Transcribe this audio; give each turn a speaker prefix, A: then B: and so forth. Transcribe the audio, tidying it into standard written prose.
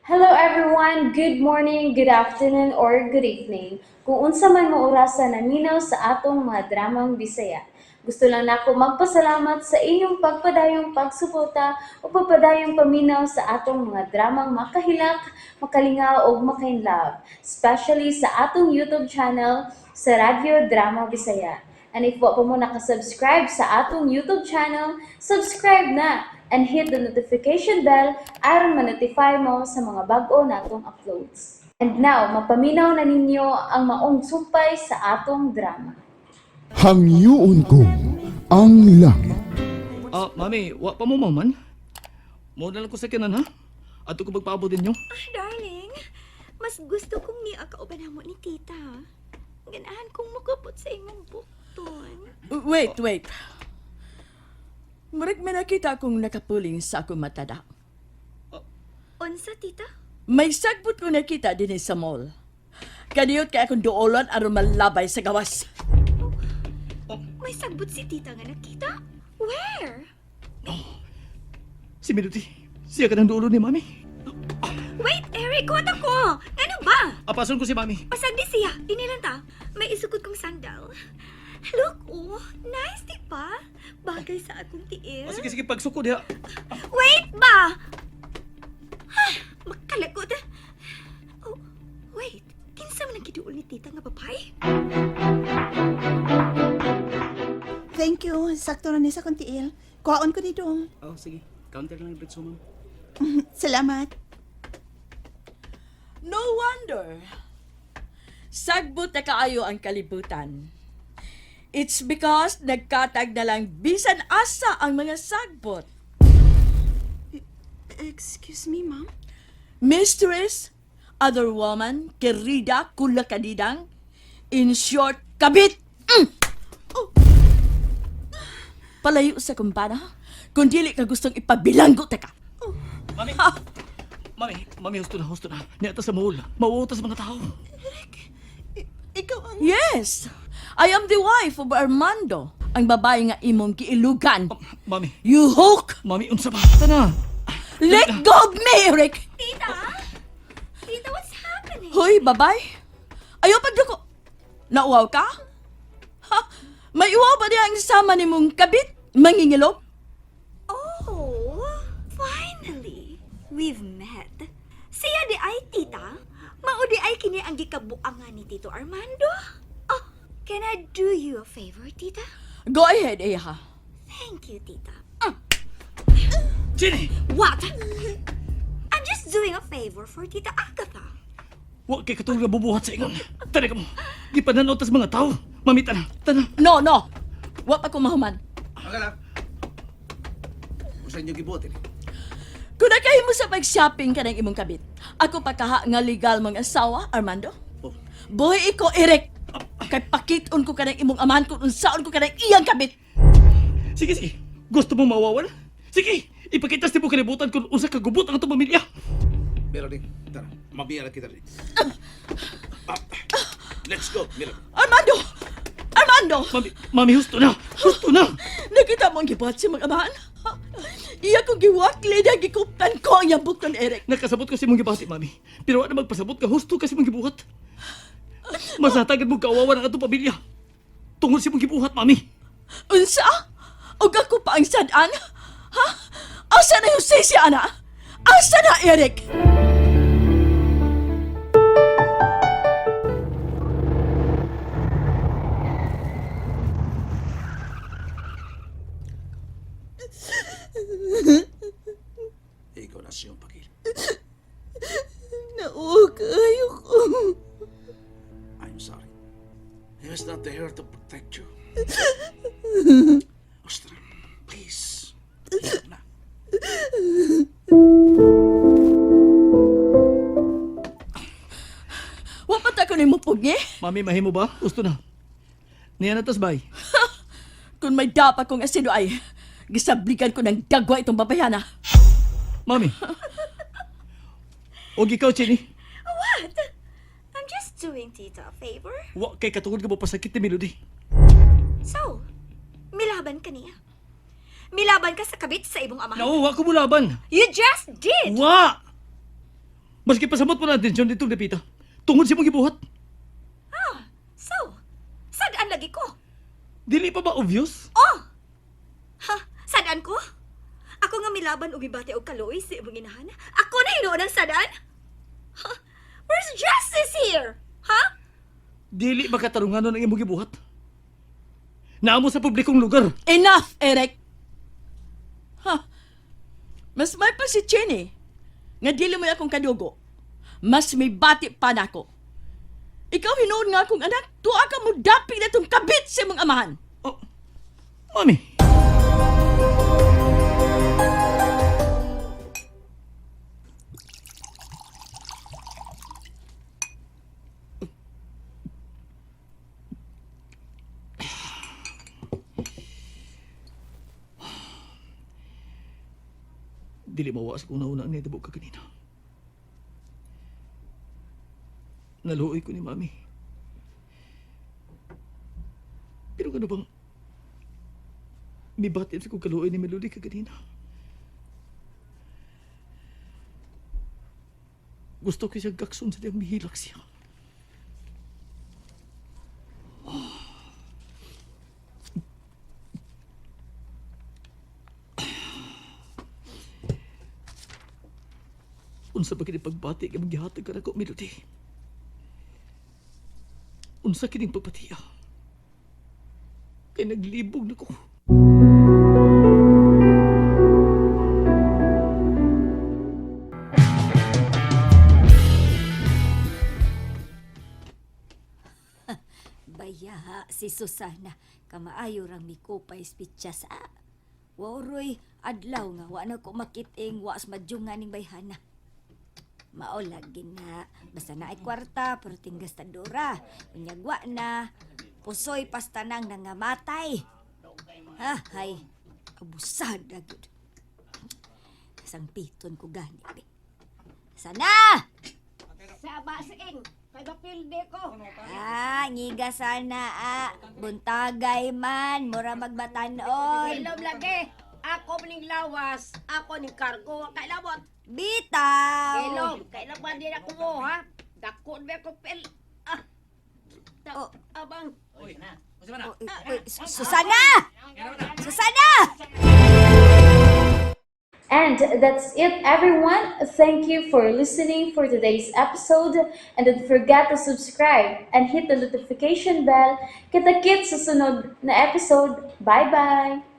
A: Hello everyone! Good morning, good afternoon, or good evening. Kung unsa man mo orasa naminaw sa atong mga dramang Bisaya. Gusto lang nako magpasalamat sa inyong pagpadayong pagsuporta o pagpadayong paminaw sa atong mga dramang makahilak, makalingaw ug makainlove, especially sa atong YouTube channel sa Radyo Drama Bisaya. And if wa pa mo nakasubscribe sa atong YouTube channel, subscribe na and hit the notification bell aron ma-notify mo sa mga bag-o natong uploads. And now, mapaminaw na ninyo ang maong sumpay sa atong drama.
B: Hangyoon ko ang langit.
C: Ah, mami, wa pa mo maman? Mo na lang ko sa kinan, ha? Ato ko magpaabot ninyo.
D: Ah, darling, mas gusto kong niya kauban mo ni tita. Ganahan kong mukapot sa imong bukton.
E: Wait, wait. Murag may nakita akong nakapuling sa akong matada.
D: Unsa, tita?
E: May sagbot ko nakita din sa mall. Kaniyot kay akong duolon aron malabay sa gawas.
D: May sagbot si tita nga nakita? Where?
C: Si Melody, siya ka ng dulo ni mami.
D: Wait, Eric, kuwat ako! Ano ba?
C: Apason ko si mami.
D: Pasagdi siya. Dinilan ta. May isukot kong sandal. Look, oh. Nice, di ba? Bagay sa akong tiil.
C: Oh, sige, sige, pagsuko diha.
D: Wait ba? Ah, Makalagot. Oh, wait. Kinsa man ang giduol ni tita nga babae?
F: Thank you. Sakto na ni sa kong tiil. Kuhaon ko dito.
G: Oh, sige. Counter lang yung britso, ma'am.
F: Salamat.
E: No wonder. Sagbot na kaayo ang kalibutan. It's because nagkatag na lang bisan asa ang mga sagbot.
F: Excuse me, ma'am?
E: Mistress, other woman, kerida, kula kadidang. In short, kabit! Mm! Oh. Palayo sa kumpana, kung dili ka gustong ipabilanggo ta ka.
C: Mami! Mami, mami, husto na, husto na. Niya sa mall. Mauutas mga tao.
F: Ikaw ang...
E: Yes, I am the wife of Armando, ang babae nga imong giilugan.
C: Oh, mami,
E: You hook!
C: mami, unsa ba? Tana.
E: Let go of me, Eric!
D: Tita? Tita, what's happening?
E: Hoy, babay! Ayaw pagduko! Nauwaw ka? Ha? May uwaw ba diya ang sama ni mong kabit? Mangingilog?
D: Oh, finally. We've met. Siya di ay, tita. Mao di ay kini ang gikabuangan ni Tito Armando. Oh, can I do you a favor, tita?
E: Go ahead, Eha.
D: Thank you, tita.
C: Jenny!
D: What? I'm just doing a favor for Tita Agatha.
C: Wa kay katulog na bubuhat sa ingon. Tana ka mo. Gipananaw tas mga tao. Mami, tana, tana.
E: No, no. Wa pa ko mahuman.
G: Magala. Usa inyo gibuhat, eh.
E: Kung nakahimo sa pag-shopping ka ng imong kabit, ako pa kaha nga legal mong asawa, Armando.
G: Oh.
E: Buhi iko, Eric. Kay pakiton ko ka ng imong amahan kung unsaon ko ka ng iyang kabit.
C: Sige, sige. Gusto mo mawawala? Sige, ipakita sa mo kalibutan kung unsa ka gubot ang atong pamilya.
G: Melody, tara. Mabiyara kita rin. Ah, let's go, Melody.
E: Armando! Armando!
C: Mami, mami, husto na. Husto na.
E: Nakita mo ang gibuhat si mga amahan? Ha? Iya kong giwakli na gikuptan ko ang iyang bukton, Eric.
C: Nakasabot ko sa imong gibati, mami. Pero wa na magpasabot ka husto kasi imong gibuhat. Masatagan mo kawawa ng atong pamilya. Tungod sa imong gibuhat, mami.
E: Unsa? Og ako pa ang sad-an? Ha? Asa na yung sisi, ana? Asa na, Eric?
G: Ikaw na siyang pakil.
E: Naukayo ko.
G: I'm sorry. I was not there to protect you. Ostra, please. Ikaw na.
E: Wa pa ta ko nimo pugni?
C: Mami, mahimo ba? Husto na. Niya na tas bay.
E: Kung may dapat kong asido ay gisabligan ko ng dagwa itong babayana.
C: Mami. Og ikaw, Chenny.
D: What? I'm just doing tita a favor.
C: Wa kay katungod ka mo pasakit ni Melody.
D: So, milaban ka niya. Milaban ka sa kabit sa ibong amahan.
C: No, wa ko mulaban.
D: You just did!
C: Wa! Maski pasamot mo na atensyon ditong dapita. Tungod sa imong gibuhat.
D: So, sadaan lagi ko?
C: Dili pa ba obvious?
D: Oh! Ha? Sadaan ko? Ako nga milaban og mibati og kaluoy sa imong inahan. Ako na hinuon ang sadaan? Ha? Where's justice here? Ha?
C: Dili ba katarunganon ang imong gibuhat? Naamo sa publikong lugar.
E: Enough, Eric! Ha? Mas may pa si Cheney. Nga dili mo akong kadugo. Mas may bati pa nako. Ikaw hinuon nga akong anak, tuwa ka mo dapig na itong kabit sa imong amahan.
C: Oh, mami. Dili mawa sa una-una ang nitabo ka kanina. Naluoy ko ni Mami. Pero ano bang mibatid sa kong kaluoy ni Melody ka ganina. Gusto ko siyang gakson sa diyang mihilak siya. Unsa ba kini pagbati kay magihatag ka nako, Melody? Unsa kining pagpatiya? Kay naglibog na ko.
D: Bayaha si Susana, kamaayo rang mikupay spitsa sa. Wauroy adlaw nga wa na ko makiting wa sa madyungan ning bayhana. Mao lagi na, basta na ay kwarta pero tinggas tadura. Unyag wa na, pusoy pastanang nangamatay. Ha, hay, abusada gud. Sangpiton ko gani be. Sana!
H: Saba sa ing, kay bapilde ko.
D: Ah, ngiga sana ah. Buntagay man, mura magbatanon.
H: Ilom lagi. Ako ning lawas, ako ning kargo, kailabot.
D: Bitaw.
H: Ilom, kailaban din ako mo ha. Dako na ko pel. Ah. Ta
D: Oh.
H: abang.
D: Oh, eh, eh, Susana! Susana!
A: And that's it, everyone. Thank you for listening for today's episode. And don't forget to subscribe and hit the notification bell. Kita-kits sa sunod na episode. Bye-bye!